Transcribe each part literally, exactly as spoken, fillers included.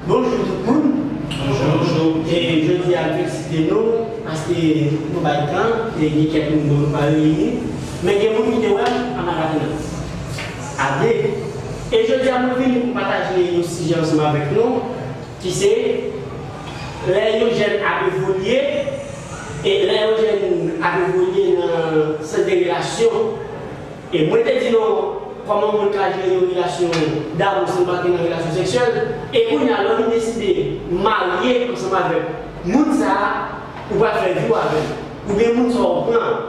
Bonjou tout moun. Bonjou. E jodi a, m felisite nou paske nou bay tan, e gen kèk moun bon nou pa reyini, men gen moun ki te wè m an Maratina. A de. E jodi a, mwen vini pou m pataje yon sijè ansanm avèk nou, ki se lè yon jèn ap evolye, e lè yon jèn ap evolye nan sant de relasyon, e mwen te di nou kòman moun ka jere yon relasyon damou san l pa te nan relasyon seksyèl, e kounye a lè w vin deside marye ansanm avèk moun sa a, ou pral fè vi w avè l, oubyen moun sa a w pran.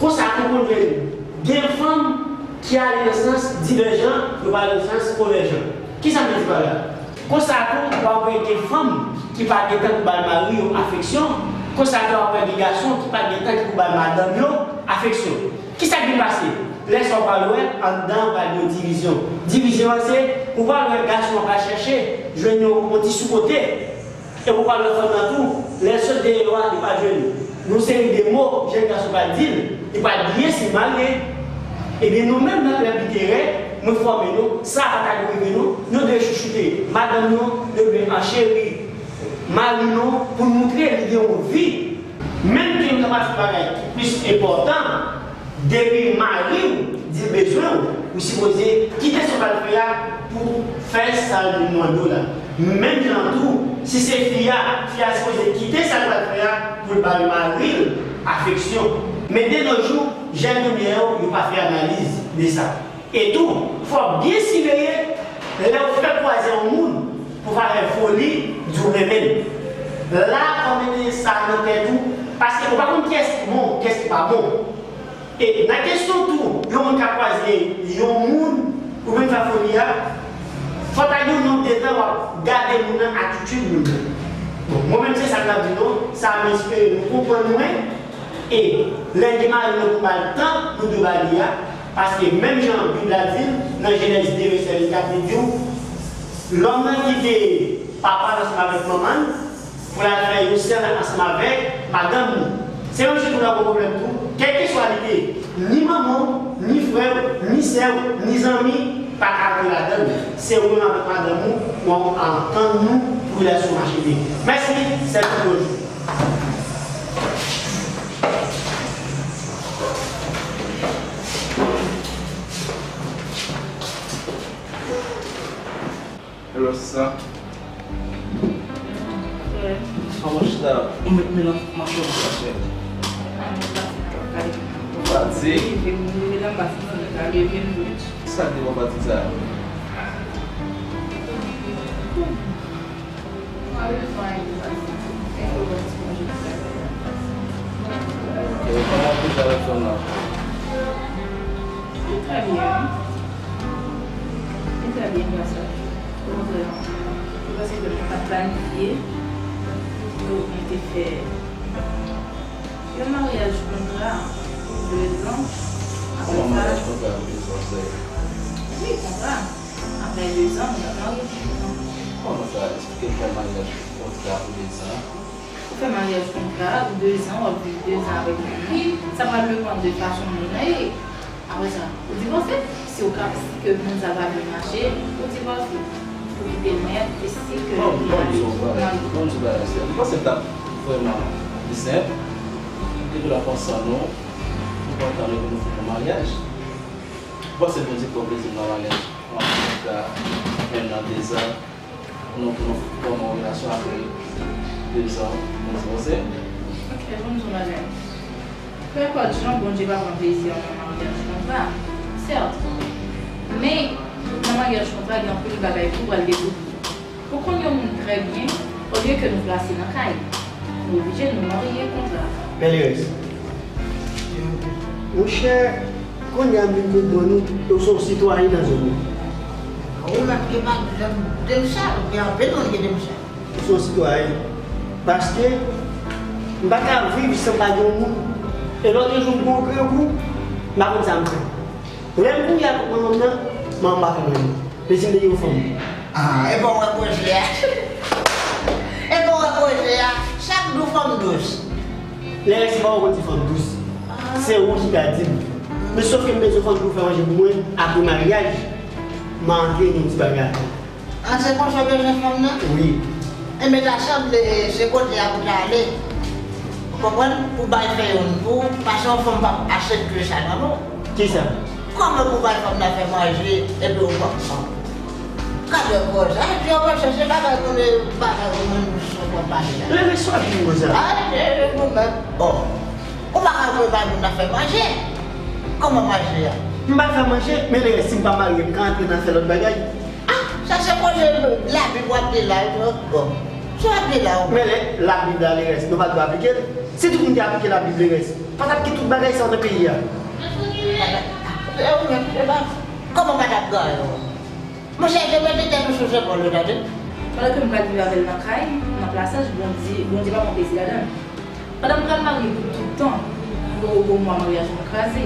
Konsa tou konn jwenn gen fanm ki ale nan sans divèjan, yo pa ale nan sans konvèjan. Kisa m vle di pa la? Konsa tou, w ap wè gen fanm ki pa gen tan pou bay mari yo afeksyon. Konsa tou, w ap wè gen gason ki pa gen tan ki pou bay madanm yo afeksyon. Kisa k vin pase? Lè sa w pral wè, anndan pral gen divizyon. Divizyon an se, ou pral wè gason an pral chèche jwenn yon, yon ti sou kote. E pou pale fanm nan tou, lè l sot deyò a, li pa jwenn yon seri de mo, jèn gason pral di l, li pral bliye si l marye. Ebyen, nou menm nan klèb literè, mwen fòme nou, sa pa ta dwe rive nou, nou dwe chouchoute madanm nou, nou dwe ancheri mari nou pou n moutre li gen yon vi. Menm ke nou ta pral fè bagay ki plis enpòtan, depi mari w di l bezwen w, ou sipoze kite sa w pral fè a pou fè sa l vin mande w la. Menm jan an tou, si se fi a, fi a sipoze kite sa l pral fè a pou l bay mari l afeksyon. Men de nos jours, jèn kounye a yo, yo pa fè analiz de sa. E tou, fò w byen siveye lè w fè kwaze yon moun pou w pa fè foli di w renmen l. La, fò w mete sa nan tèt ou, paske ou pa konn kiyès ki bon, kiyès ki pa bon. E nan kesyon tou, yon moun ka kwaze yon moun oubyen fè foli a, fò ta gen yon nonb de tan w ap gade moun nan, atitid moun nan. Bon, mwen menm se sa m ap di nou, sa m espere nou konprann mwen. E lè gen mari nou pou ba l tan, nou dwe ba li a, paske menm jan Bib la di l, nan Jenèz de vèsè vennkat, li di w, lòm nan kite papa l ansanm avèk manman l pou l al fè yon sèl ansanm avèk madanm li. Se menm jan tou n ap gen pwoblèm tou, kèlkeswa li te, ni manman w, ni frè w, ni sè w, ni zanmi, pa ka antre ladan l. Se ou menm avèk madanm ou, pou antann nou, pou relasyon mache byen. Mèsi, sèl tou bonjou. Hello, sista. Kòman chita? Ou met men nan machin sa, chè. Ou fatig? Sa k devan fatig sa? Ok, kòman w ap peze avèk fanm nan? Li trè byen, wi. Li trè byen, gras a Dye. Okontrè, se paske mwen pa t planifye pou mwen te fè yon maryaj kontra pou de zan. Apre sa, kòman maryaj kontra pou de zan, sè? Wi, kontra. Apre de zan, nou ta marye. Kòman sa? Eksplike m kòman maryaj kontra pou de zan. Ou fè maryaj kontra, de zan, w ap viv de zan avèk moun nan. Sa pral depann de fason moun nan ye. Apre sa, ou divòse. Si w ka, si ke moun sa pa vle mache, ou divòse. Ou kite l nèt, e si ke... Bon, bon, di yon bagay, bon, di yon bagay, sè. Mwen panse l t ap vrèman pi senp. Depi n ap ansanm nou, nou kontan nou epi nou fè yon maryaj. Ou panse Bondye pran plezi nan maryaj? An, an, Nan dezan, nou, nou fòme yon relasyon apre dezan, nou divorce. Ok, bon, nou bagay. Pè Kòd, jan Bondye pa pran plezi nan maryaj kontra, sèt. Men, nan maryaj kontra, gen anpil bagay pou w pral dekouvri. Pou konn yon moun trè byen, olye ke nou plase nan kay, nou oblije nou marye kontra. Mè Lerès, monchè, kounye a m vin konprann ou, ou se yon sitwayen nan zòn nan. Ou menm ki pa gen demsèl, ou gen anpil moun ki demsèl. Ou se yon sitwayen. Paske m pa ka viv san m pa gen yon moun. E lòt jou m gen yon grangou, m pa konn sa m fè. Lè m kouri al kot manman m nan, manman m pa fè m anyen. Li di m te gen yon fanm. Ah, epi w wè pwojè a. Epi w wè pwojè a. Chak jou fanm dous. Lerès, se pa ou konn di fanm dous. Se ou ki ka di m. Men sòf ke m bezwen fanm pou fè manje pou mwen, apre maryaj, m a antre nan yon ti bagay ankò. Ah, se konsa w bezwen fanm nan? Wi. Enben, ta sanble se kote a pou w ta ale. Ou konprann? Pou bay fè youn pou ou, paske yon fanm p ap aksepte sa nan men w. Kisa? Kòman pou bay fanm nan fè manje, epi ou p ap fanm? Gade koze a, di yo panse se bagay konnen bagay ou menm sou kòm pale la. Lerès, sa w ap di m konsa? Ah, e, e, ou menm. Bon. Ou pa ka vle bay moun nan fè manje. Kòman manje a? M pa fè manje, men Lerès, si m pa marye, m ka antre nan fè lòt bagay. Ah, sa se koze Labib w ap li la, wi, bon. Sa w ap li la, wi. Men lè Labib la, Lerès, nou pa t dwe aplike l. Si tout moun te aplike Labib, Lerès, pa t ap gen tout bagay sa yo nan peyi a. E ou menm, e pa, kòman pa t ap gen yo? Monchè, te mete tèt ou sou zepòl ou, tande. Pandan ke m pral viv avè l nan kay, nan plasaj, Bondye, Bondye pa pran plezi ladan l. Pandan m pral marye pou tout tan, m poko gon mwa maryaj mwen kraze.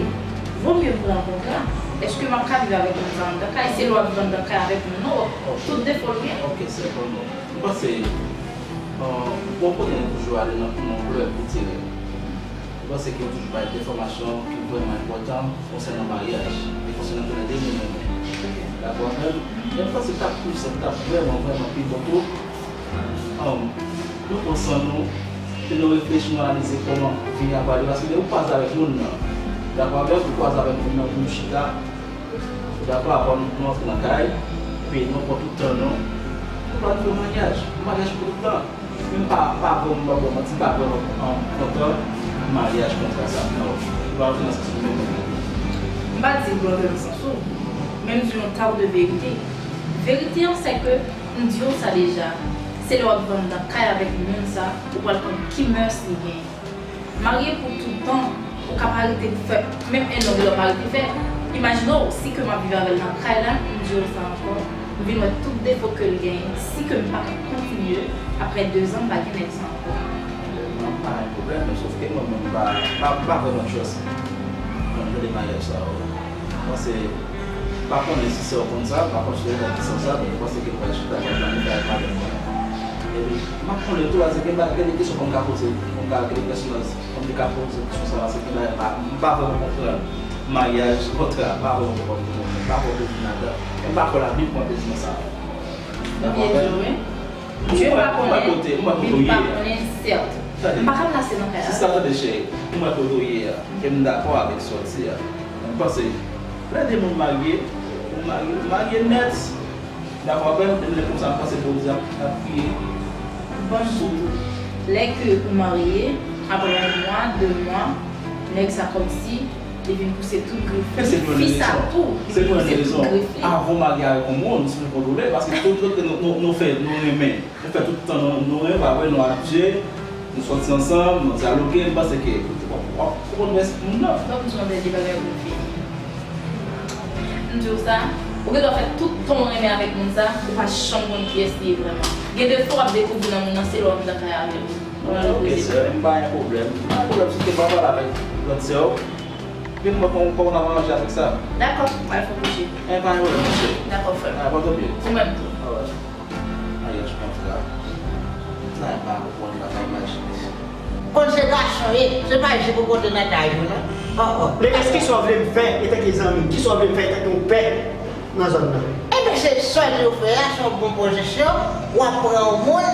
Vomye m pran yon kontra. Èske m ap ka viv avèk moun sa anndan kay? Se lè w ap viv anndan kay avèk moun nan, w ap, tout defo l gen. Ok, se bon, bon. M panse, euh, bon kote nou toujou ale nan, nan koulè pou tire. M panse ke yo toujou bay de enfòmasyon ki vrèman enpòtan konsènan maryaj e konsènan tou lè de moun renmen. Dakò avè m? Men m panse k t ap pi senp, k t ap vrèman, vrèman pi bon tou, um, nou pran san nou, ke nou reflechi, nou analize kòman vi a prale, paske lè ou kwaze avèk moun nan, dakò avè m, ou kwaze avèk moun nan pou nou chita, dakò, avan nou, nou antre nan kay, epi nou pran tout tan nou, nou planifye yon maryaj, yon maryaj pou tout tan. Men m pa, m pa vrèman, m pa vrèman, m pa vrèman, um, kontan maryaj kontra sa, non. M pa vrèman santi m menm. M pa di l pran vrèman sans ou, men m di yon taw de verite. Verite an, se ke m di w sa deja. Se lè w ap viv anndan kay avèk moun sa, ou pral konn ki mœurs li gen. Marye pou tout tan, ou ka pa rete fè, menm en nonm lè w pa rete fè. Imajine w, si ke m ap viv avè l nan kay la, m di w sa ankò, m vin wè tout defo ke l genyen, si ke m pa ka kontinye, aprè dezan, m pa gen nèg sa ankò. Mwen pa gen pwoblèm, men sòf ke mwen menm, m pa, m pa, m pa vrèman trust nan jan de maryaj sa yo. Mwen se, m pa konnen si sè w konn sa, m pa konnen si w konn sa, men mwen se ke mwen chita, mwen planifye avèk madanm mwen. Epi, m ap konnen tou, a se gen ba-, gen de kesyon pou m ka poze, pou m ka, gen de pèsonaj, pou m te ka poze kesyon sa, paske gen bagay m pa, m pa vrèman konprann. Maryaj, kontra, m pa vrèman konprann, m pa vrèman konprann ladan. E m pa kwè Labib pran plezi nan sa. Ou byen di w, wi. Dye pa konnen, Bib pa konnen, sèt. M pa ka plase nan kay la. Sista, tande, cheri. M wè kote w ye a. E m dakò avèk sa w di a. M panse, lè de moun marye, ou marye, ou marye nèt. Dakò avè m, e lè konsa, m panse Bondye ap, ap kriye. Bon, sou lè ke ou marye, apre yon mwa, de mwa, nèg sa kòmsi li vin pouse tout grif li. Fi sa tou, li vin pouse tout grif li. Avan w marye avèk yon moun, si w kontwole, paske tout lòt nou, nou, nou fè, nou renmen. Nou fè tout tan nou, nou renmen, pa vre, nou abitye, nou sòti ansanm, nou dyaloge, m panse ke w, w, w ap konprann mès moun nan. Donk, nou se yon dènye bagay pou nou fini. M di w sa, ou gen dwa fè tout tan w renmen avèk moun sa, ou pa janm konn kiyès li ye vrèman. Gen defo w ap dekouvri nan moun nan, se lè w ap nan kay avè l. Ok, sè, m pa gen pwoblèm. M pa gen pwoblèm si w te pa pale avèk lòt sè w. Vin mwen, kòman, kòman n ap aranje avèk sa? Dakò, m al fè kouche. E, pa gen pwoblèm, mesye. Dakò, frè m. A, pran swen w. Ou menm tou. Alright. Maryaj kontra. Sa e pa konn la pa imajine. Konn se gason ye, se pa jip ou pote nan tay ou non. Oh, oh. Men èske sa w vle m fè, etanke zanmi, kisa w vle m fè, etanke yon pè nan zòn nan? Ebyen, se sa w di w fè a, se yon bon pozisyon, w ap pran yon moun,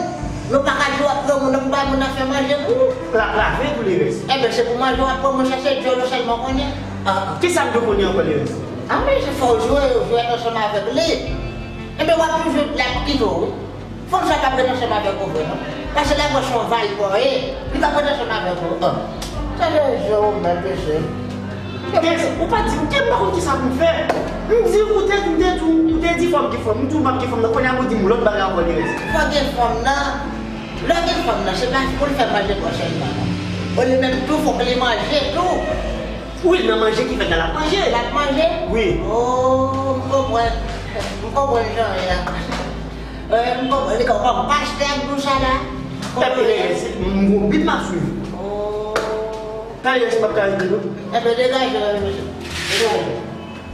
nou pa ka di w ap pran moun nan pou bay moun nan fè manje pou ou. L ap lave tou Lerès. Ebyen, se pou manje w ap pran moun sa, se dyòl ou sèlman konnen. Ah, ah. Kisa m dwe konnen ankò Lerès? Ah wi, se fò w jwe, w jwe ansanm avèk li. W ap toujou la kite w wi. Fanm sa p ap ret ansanm avèk ou vre non. Paske lè w wè se yon valpò ye, li p ap ret ansanm avèk ou. Oh. Sa se je w menm mesye. Ou pa di m, m pa konn kisa pou m fè. M di ou te, ou te di, ou te di fò m gen fanm, m di w m p ap gen fanm nan, kounye a ou di m lòt bagay ankò Lerès. Fò gen fanm nan, lè w gen fanm nan, se pa pou l fè manje pou sèlman non. Olye menm tou fòk li manje tou. Wi, nan manje ki fèt la, l ap manje. L ap manje? Wi. Oh, m konprann. M konprann jan w ye a. Eh, m konprann, li konprann pastè ap di w sa la. Pèp Lerès, m gon bib m ap swiv. Oh. Pèp Lerès, m p ap ka rete non. Enben, degaje w, mesye. Degaje w.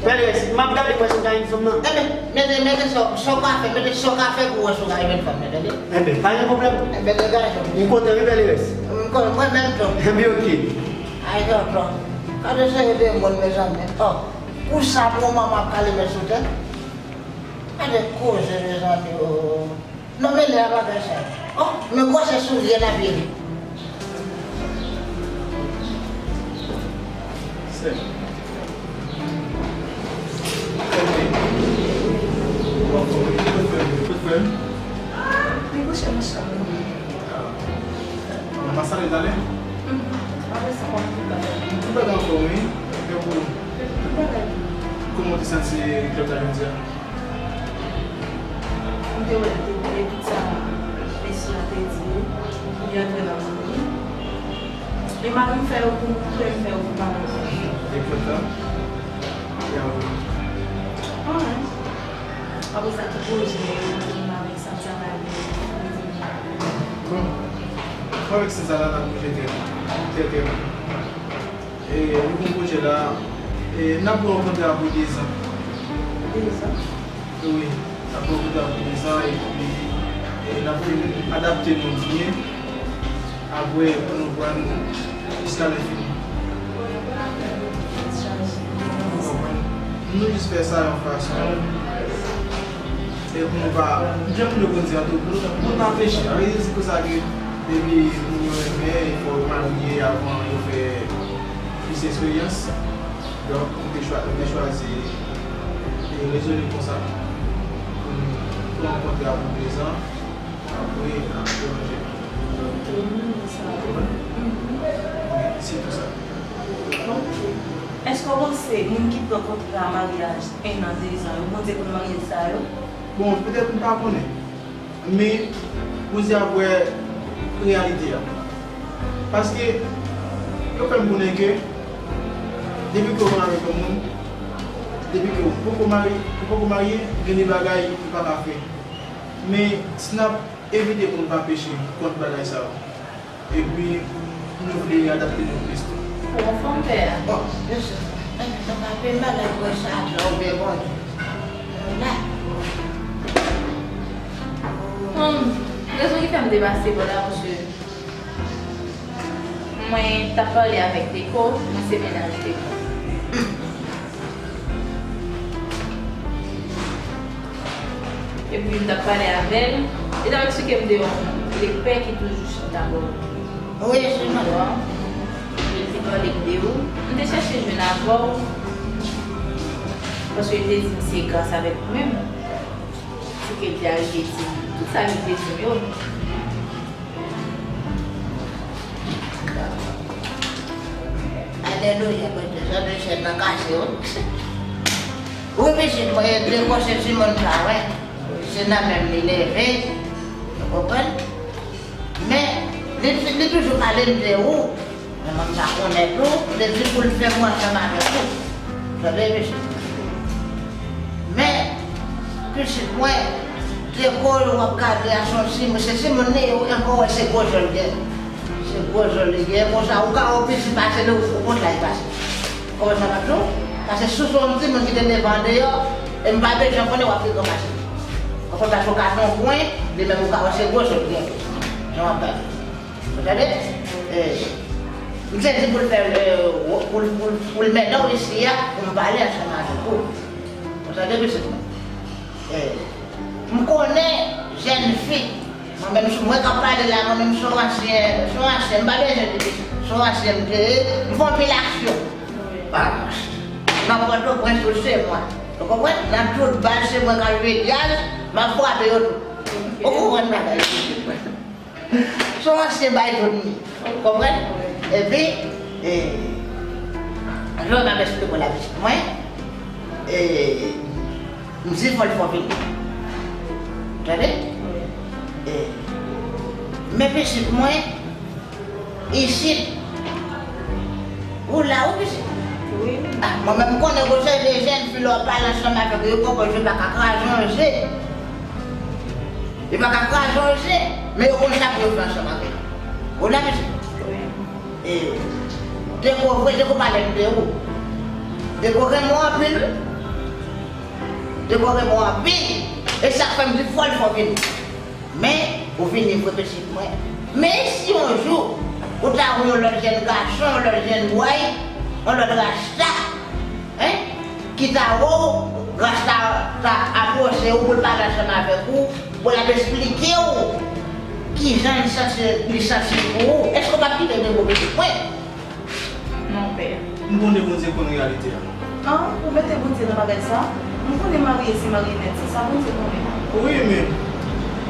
Pèp Lerès, m ap gade pou wè si m ka jwenn fanm nan. Enben, mete, mete sa, sa w ka fè, mete sa w ka fè pou wè si w ka jwenn fanm nan, tande? Enben, pa gen pwoblèm. Enben, degaje w. M kontan wi, Pèp Lerès. M kontan, mwen menm tou. Enben, oke. Ay, tonton. Gade seri de moun, mezanmi. Oh, pou sa, pou yon manman ap kale men sou tèt. Gade koze, mezanmi, oh. Non, men lè a bagay sa. Oh, men gwosè soulye nan pye li. Sè. Kote? Kote frè m? Li kouche nan chanm li. Mwen pa salye talè. Apre sa, w ap tou talè. Tout bagay anfòm, wi. Gen pou ou. Tout bagay. Kòman w te santi klèb la jodi a? M te wè l te byen, tout sa mesye a te di, li antre nan moun li. E mari m fè yo pou m, frè m fè yo pou mari m. Te kontan? Te avwe? Anyen. Apre sa, tout pwojè yo, mari m santi anba l. Bon, mwen avèk sè sa la, n ap bouje trè, trè, trè byen. E, nou gon pwojè la, e, n ap pran yon kontra pou dezan. Dezan? Wi, n ap pran yon kontra pou dezan, epi, e, n ap fin adapte nou byen. Apre, pou nou pran jiska lè fini. Ou konprann? Nou jis fè sa yon fason. E pou nou pa, jan moun yo konn di an tou, pou nou, pou nou pa peche. Sa vle di, se pou sa ke depi moun yo renmen, fò yo marye avan yo fè plis eksperyans. Donk, nou te chwa-, nou te chwazi e rezoli konsa. Pou nou, pou nou rankontre a pou dezan, apre, apre manje. Wi, se tou sa. Ok. Èske w panse moun ki pran kontra maryaj en an, dezan yo, Bondye konn maryaj sa yo? Bon, petèt m pa konnen. Men, Bondye ap wè reyalite a. Paske, yo fè m konnen ke, depi ke w renmen avèk yon moun, depi ke w poko mari-, ou poko marye, gen de bagay ou pa ka fè. Men, si n ap evite pou n pa peche kont bagay sa yo. Epi, nou vle adapte nou plis tou. Ou anfòm, pè a? Bon, mesye, nou pa pe malad wè sa, djòl byen bon. Nou la. Hum, rezon ki fè m te pase bò la, paske mwen t ap pale avèk Deko, mwen se mennaj Deko. Epi m t ap pale avè l, li t ap eksplike m de yon lepè ki toujou chita bò. Wi, se mwen. Li te pale m de ou. M te chèche jwenn avè w, paske li te di m se gras avèk ou menm. Se ke l te arive di m tout sa li te di m yo. Alelouya, Bondye, sa nou chèf nan kase, wi. Wi, pitit mwen, e de kò se timoun sa, wi. Se nan men m li leve, ou konprann? Men, li, li toujou pale m de ou. Men mwen m pa konnen tou, li di pou l fè mwen ansanm avèk ou. Tande, mesye. Men, pitit mwen, Deko w ap gade a se yon timoun, se timoun li ye, ou ankò wè se gwo je l gen. Se gwo je l li gen, konsa ou ka wè w piti pase li, ou konn laj pase. Konprann sa m ap di w? Paske si w se yon timoun ki te leve andeyò, e m pa bezwen konnen w ap pi gran pase li. Ou konn paske w ka nan yon kwen, li menm ou ka wè se gwo je l gen. Jan w ap gade. Ou tande? Eh, m te di pou l fè, eh, pou l, pou l, pou l mennen w isi a, pou m pale ansanm avèk ou. Ou tande, pitit mwen? Eh, m konnen jèn fi, mwen menm, si mwen k ap pale la, mwen menm, se yon ansyen, se yon ansyen, m pa bezwen di pitit, se yon ansyen m te ye, m fè anpil aksyon. Ah, nan Pòtoprens tou se mwen. Ou konprann? Nan tout bal, se mwen k al jwe djaz. M ap frape yo tou. Ou konprann bagay? Se yon ansyen bay tout li. Konprann? Epi, e, jan m ap esplike w la pitit mwen, e, m di fò l fò vini. Tande? E, men pitit mwen, isit. Ou la, ou pitit? Wi. Ah, mwen menm m konnen gon seri de jèn fi lè w pale ansanm avèk yo, yo poko, yo pa ka kraze yon je. Yo pa ka kraze yon je, men yo konn sa pou yo fè ansanm avèk ou. Ou la, pitit? Wi. E, Deko vre, Deko pale m de ou. Deko renmen w anpil, wi. Deko renmen w anpil. E sa k fè m di fò l fò vini. Men, ou vini vre pitit mwen. Men si yon jou, ou ta wè yon lòt jèn gason, yon lòt jèn bòy, yon lòt rasta, en, ki ta wè w, rasta ta apwoche w pou l pale ansanm avèk ou, pou l ap esplike w kijan li santi, li santi l pou ou, èske w p ap kite Deko pitit mwen? Non, pè. M konnen Bondye konn reyalite a. An, ou mete Bondye nan bagay sa? M konnen marye se marye nèt, se sa Bondye konnen. Wi, men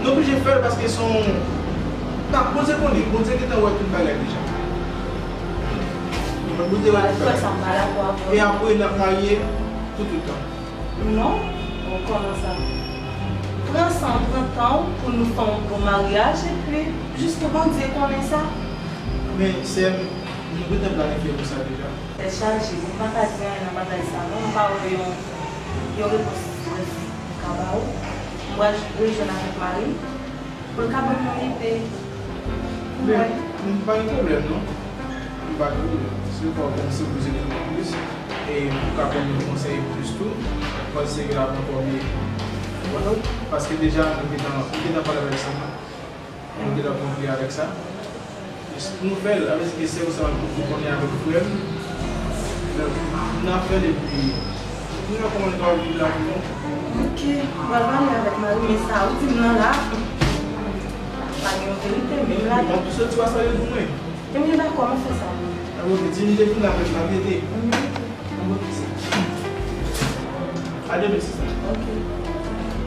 nou oblije fè l paske se yon, ta, Bondye konnen, Bondye gentan wè tout bagay deja. Mwen, Bondye wè tout bagay. Sa m pa dakò avè w. E apre, n ap marye pou tout tan. Non, bon, kòman sa? Pran san w, pran tan w pou nou fè yon bon maryaj, epi jis pou Bondye konnen sa. Men, sè m, nou gentan planifye pou sa deja. Tèt chaje, m pa ka di anyen nan bagay sa non, m pa wè yon, yon repons brèf m ka ba ou. M pral rejwenn avèk mari m pou l ka ban m yon ide. Men, m pa gen pwoblèm non. M pa gen pwoblèm. Si w ka òganize pou zile nou plis, e pou ka ban nou konsèy plis tou, m panse ke l ap ankò byen. Paske deja nou gentan, nou gentan pale avèk sa. Nou te kontre avèk sa. Nou fè l, avèk se ke sè ou sa pou konnen avèk frè m. N ap fè l epi nou wè kòman nou ka viv lavi nou. Ok, m pral pale avèk mari m, men sa ou di m nan la, pa gen yon verite menm ladan. Bon, tout soti a sa yo di mwen. Ebyen dakò, m ap fè sa. Ebyen ok, di m depi n ap fè sa, vete. An bon kisa? A demen, sista. Ok.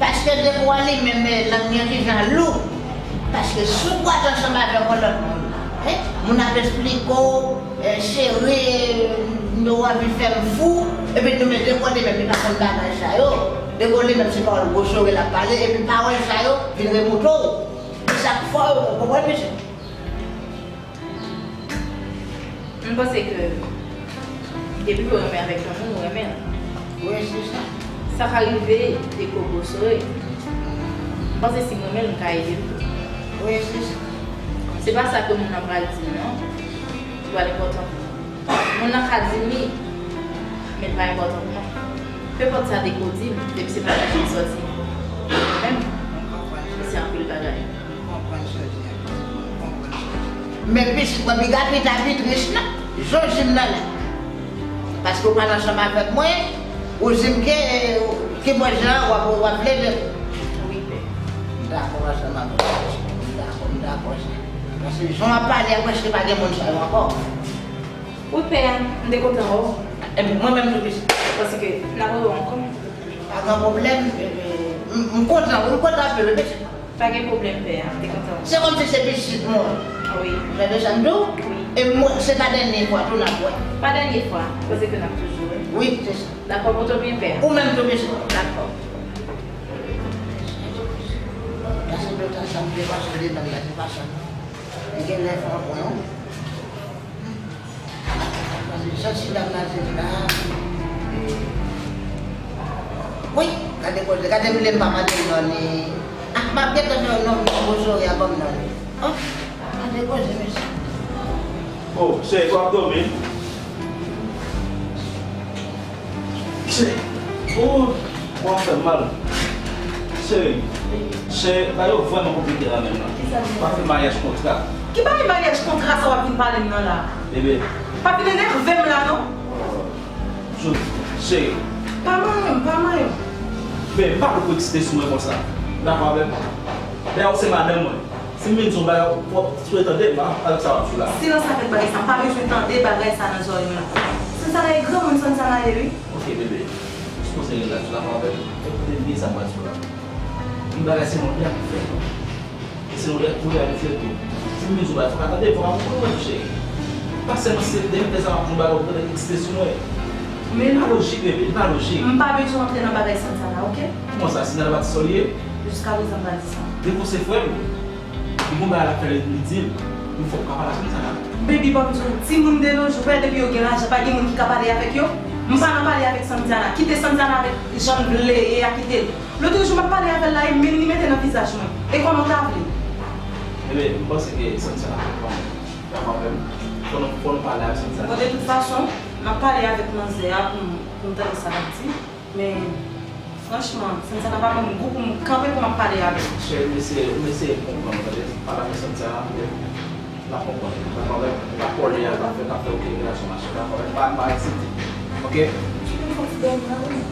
Paske Deko a li menm, eh, lang li an ki jan lou. Paske si w kwat ansanm avèk yon lòt moun, eh, moun ap esplike w, eh, cheri, nou anvi fè m fou, epi nou men Deko li menm li pa konn bagay sa yo. Deko li menm se pawòl gwo sore l ap pale, epi pawòl sa yo vin remoute w. Se sa k fè w, ou konprann, mesye? M panse ke depi ke w renmen avèk yon moun, ou renmen l. Wi, se sa. Sa ka rive, Deko gwo sore. M panse si m renmen l, m ka ede l tou. Wi, se sa. Se pa sa ke moun nan pral di m non, ki pral enpòtan pou mwen. Moun nan ka di m li, men l pa enpòtan pou mwen. Nenpòt sa Deko di m, depi se pa nan jan m sòti, mwen menm, se anpil bagay. M konprann sa w di a. M konprann sa w di a. Men pitit mwen, piga pita pi tris non. Jan w di m nan la. Paske w pale ansanm avèk mwen, ou di m ke, ke bò jan w ap, w ap vle de. Wi, pè. M dakò ansanm avèk ou. M dakò, m dakò. Paske jan w ap pale a, prèske pa gen moun sa yo ankò. Wi, pè, m te kontan wè w. Ebyen, mwen menm tou, pitit. Paske n ap rewè w ankò. Pa gen pwoblèm, ebyen, m, m kontan, wi, m kontan anpil, wi, pitit. Pa gen pwoblèm, pè a, m te kontan wè w. Se kòmsi se pitit mwen. Wi. Ou tande sa m di w? Wi. E mwen, se pa dènye fwa tou n ap wè. Pa dènye fwa, m panse ke n ap toujou wè. Wi, se sa. Dakò, pote w byen, pè a. Ou menm tou, pitit. Dakò. Pase de tan sa m te pase de tan la, se pa sa non. Li genlè fè yon pwen, wi. Paske jan ti dam nan te la, e, wi, gade koze, gade m lè m pa mande non li. Ah, m ap gentan fè yon nonm gwo sore a ban m non li. Oh, gade koze, mesye. Oh, cheri, w ap dòmi? Cheri, oh, w ap fè m mal. Cheri, cheri, bagay yo vrèman konplike la menm nan. Kisa l gen? W ap fè maryaj kontra. Ki bagay maryaj kontra sa w ap vin pale m nan la? Bebe. Pa vin enève m la non. Jodi, cheri. Pa manyen m, pa manyen m. Bebe, pa poko eksite sou mwen konsa. Dakò avè m? Dayè, ou se madanm mwen. Si m vin di w yon bagay, fò w tande m avèk sa w ap di w la. Silans avèk bagay sa, m pa bezwen tande bagay sa nan zòrèy mwen. Sensanaye granmoun, Sensanaye wi. Ok, bebe. Sipoze relax, w dakò avè m? Ekoute byen sa m pral di w la. Bagay se yon lè pou fè. E se yon lè pou reyalize l tou. Si m bezwen bagay, fòk a tande, fòk a konprann mwen tou, cheri. Pa sèlman se depi lè sa m ap fè yon bagay, ou tande eksite sou mwen. Men li pa lojik, bebe, li pa lojik. M pa bezwen antre nan bagay Santiana, oke? Kòman sa? Santiana pa ti sè w li ye? Jiskaprezan m pa di sa. Depi se frè m, li gon bagay l ap fè, li di m, li fòk m ka pale ak Santiana. Baby, ban m di w, timoun de nos jours, wè, depi yo gen lajan, pa gen moun ki ka pale avèk yo. M pa nan pale avèk Santiana. Kite Santiana avèk jan l vle ye a, kite l. Lòt jou m ap pale avè l la, e menm li mete nan vizaj mwen. E kòman w ta vle? Ebyen, m panse ke Santiana pa konprann. Dakò avè m. Fò nou, fò nou pale ak Santiana. Bon, de tout fason, m ap pale avèk manzè a pou m, pou m tande sa l ap di. Men, franchman, Santiana pa ban m gou pou m kanpe pou m ap pale avè l. Cheri, m eseye, m eseye konprann ou, tande? Pale avèk Santiana, l ap konprann. Dakò avè m? L ap kole a, l ap fè, l ap fè okenn relasyon mache. Dakò avè m? M pa, m pa eksite. Oke? M fatige, m pa renmen.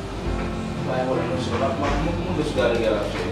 Pa gen pwoblèm, non, cheri. M ap, m ap, m ap monte sou gade gade la, cheri.